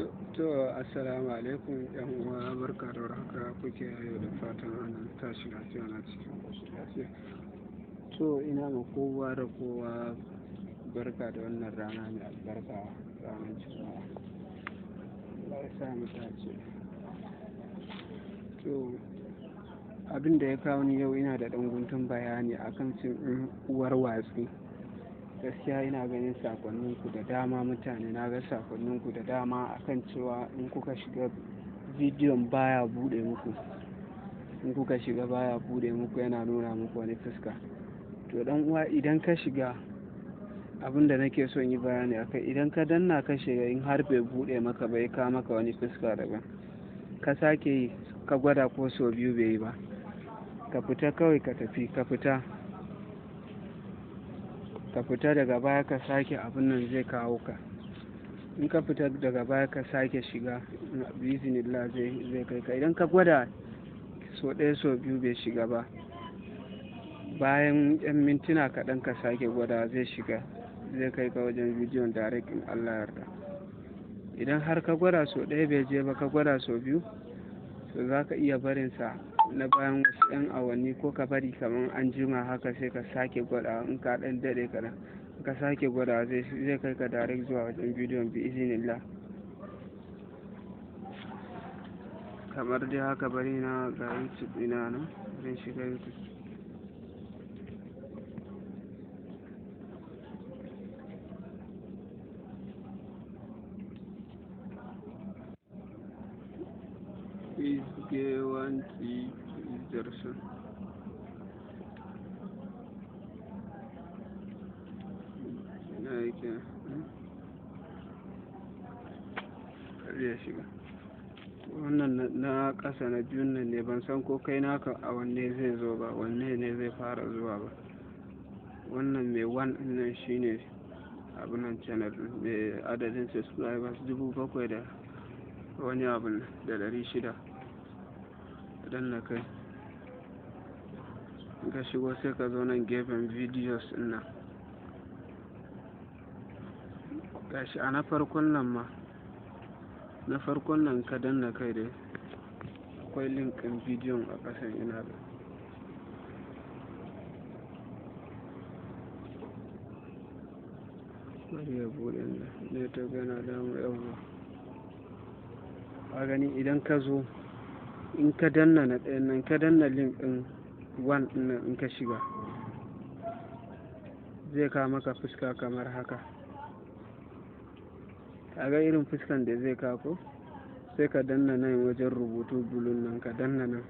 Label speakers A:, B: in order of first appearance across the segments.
A: To, assalamu alaikum 'yan uwa, barka da warhaka kuke yau, da fatan ana tashi lafiya na cikin ƙoshin lafiya. To, ina ma kowa da kowa barka da wannan rana mai albarka, ranar Juma'a. Allah ya sa mu dace. To, abin da ya kawo ni yau, ina da ɗan guntun bayani akan fim ɗin Uwar Watsi. Gaskiya ina ganin sakonninku da dama, mutane, na ga sakonninku da dama akan cewa in kuka shiga bidiyon baya buɗe muku. In kuka shiga baya buɗe muku, yana nuna muku wani fuska. To, ɗan uwa, idan ka shiga, abin da nake son yi bayani akai, idan ka danna ka shiga, in har bai buɗe maka ba, ya kawo maka wani fuska daban, ka sake yi, ka gwada ko sau biyu bai yi ba, ka fita kawai, ka tafi, ka fita. Ka fita, daga baya ka sake, abun nan zai kawo ka. In ka fita daga baya ka sake shiga, bi'iznillah zai kai ka. Idan ka gwada sau ɗaya, sau biyu bai shiga ba, bayan 'yan mintuna kaɗan ka sake gwada, zai shiga, zai kai ka wajen bidiyon direct in Allah ya yarda. Idan har ka gwada sau ɗaya bai je ba, ka gwada sau biyu, to za ka iya barinsa na bayan wasu 'yan awanni, ko ka bari kamar an jima haka, sai ka sake gwada. In ka ɗan daɗe kaɗan, in ka sake gwada, zai kai ka direct zuwa wajen bidiyon bi'iznillah. Kamar dai haka, bari na ga YouTube ina nan, bari in shiga YouTube. Izgewan Darsan. Ina yake? Kar ya shiga. Wannan na ƙasa na biyun nan ne, ban san ko kai naka a wanne zai zo ba, wanne ne zai fara zuwa ba. Wannan mai one ɗin nan shine abunan channel mai adadin subscribers 7,000 da wani abun da 600. Danna kai. In ka shigo, sai ka zo nan gefen videos ɗin nan. Gashi a na farkon nan ma. Na farkon nan, ka danna kai dai. Akwai link ɗin bidiyon a ƙasan, ina da. Bari ya buɗe nan. Network yana damu, yauwa. Ka gani, idan ka zo, in ka danna na ɗayan nan, ka danna link ɗin one ɗin nan, in ka shiga, zai kawo maka fuska kamar haka. Ka ga irin fuskan da zai kawo ko? Sai ka danna nan wajen rubutu bulun nan, ka danna nan.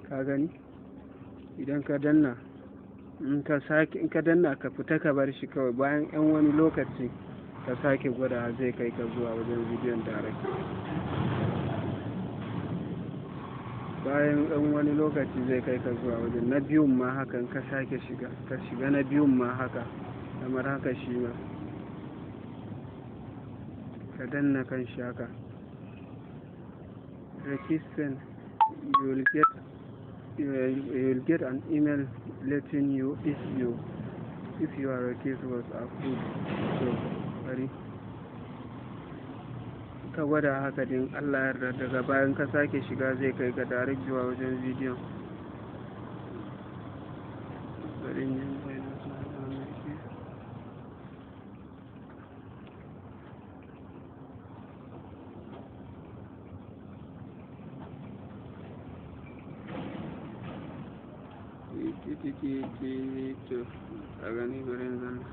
A: Ka gani? Idan ka danna, in ka sake, in ka danna, ka fita ka bar shi kawai, bayan 'yan wani lokaci ka sake gwada, zai kai ka zuwa wajen bidiyon direct. Bayan ɗan wani lokaci zai kai ka zuwa wajen. Na biyun ma haka, in ka sake shiga, ka shiga na biyun ma haka, kamar haka shi ma. Ka danna kan shi haka. Requesting, you will get an email letting you if your request was approved. To, bari. Ka gwada haka din, Allah yarda, daga bayan ka sake shiga, zai kai ka direct zuwa wajen bidiyon. Bari in yi bayanin wannan shi. To, ka gani, bari in danna.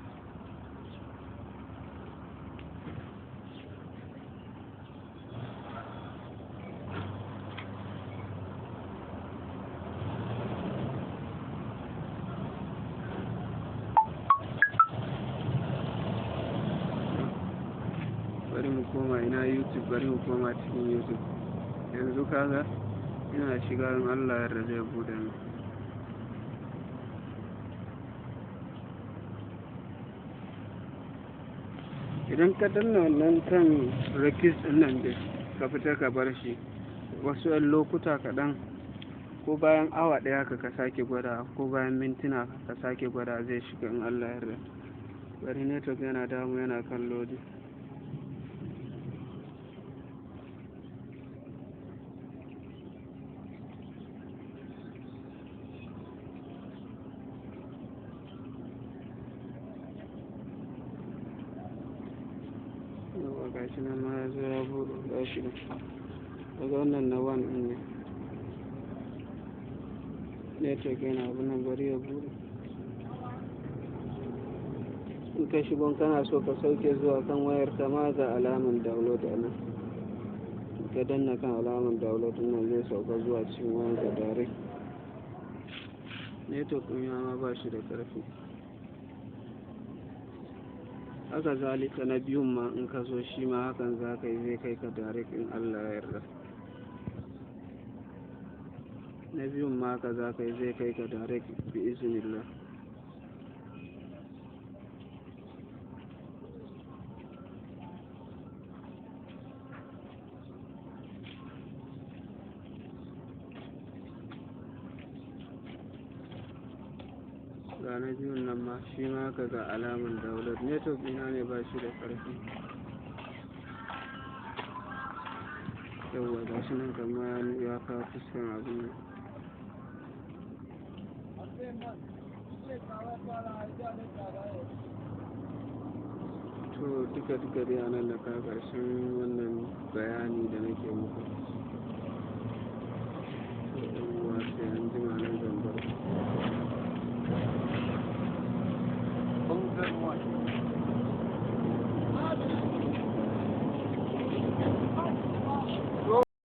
A: Bari mu koma ina YouTube, bari mu koma cikin YouTube. Yanzu kaga ina shiga, in Allah yarda zai buɗe mu. Idan ka danna wannan kan request ɗin nan dai, ka fita ka bar shi wasu 'yan lokuta kaɗan, ko bayan awa ɗaya ka sake gwada, ko bayan mintuna ka sake gwada, zai shiga in Allah yarda. Bari, network yana damu, yana kan lodi. Yawwa, gashi nan ma ya zo ya buɗe. Gashi nan, daga wannan na one ɗin ne. Network yana abu nan, bari ya buɗe. In ka shigo, kana so ka sauke zuwa kan wayar ka ma, ga alaman download a nan. Ka danna kan alaman download nan, zai sauka zuwa cikin wayar ka direct. Network ɗin ma ba shi da ƙarfi. Haka zalika na biyun ma, in ka zo shi ma hakan za ka yi, zai kai ka direct in Allah ya yarda. Na biyun ma haka za ka yi, zai kai ka direct bi iznillah. Ga na biyun nan ma, shi ma haka, ga alaman download. Network ɗina ne ba shi da ƙarfi. Yawwa, ga shi nan kamar ya kawo fuskan abun nan. To, duka duka dai anan na kawo ƙarshen wannan bayani da nake muku.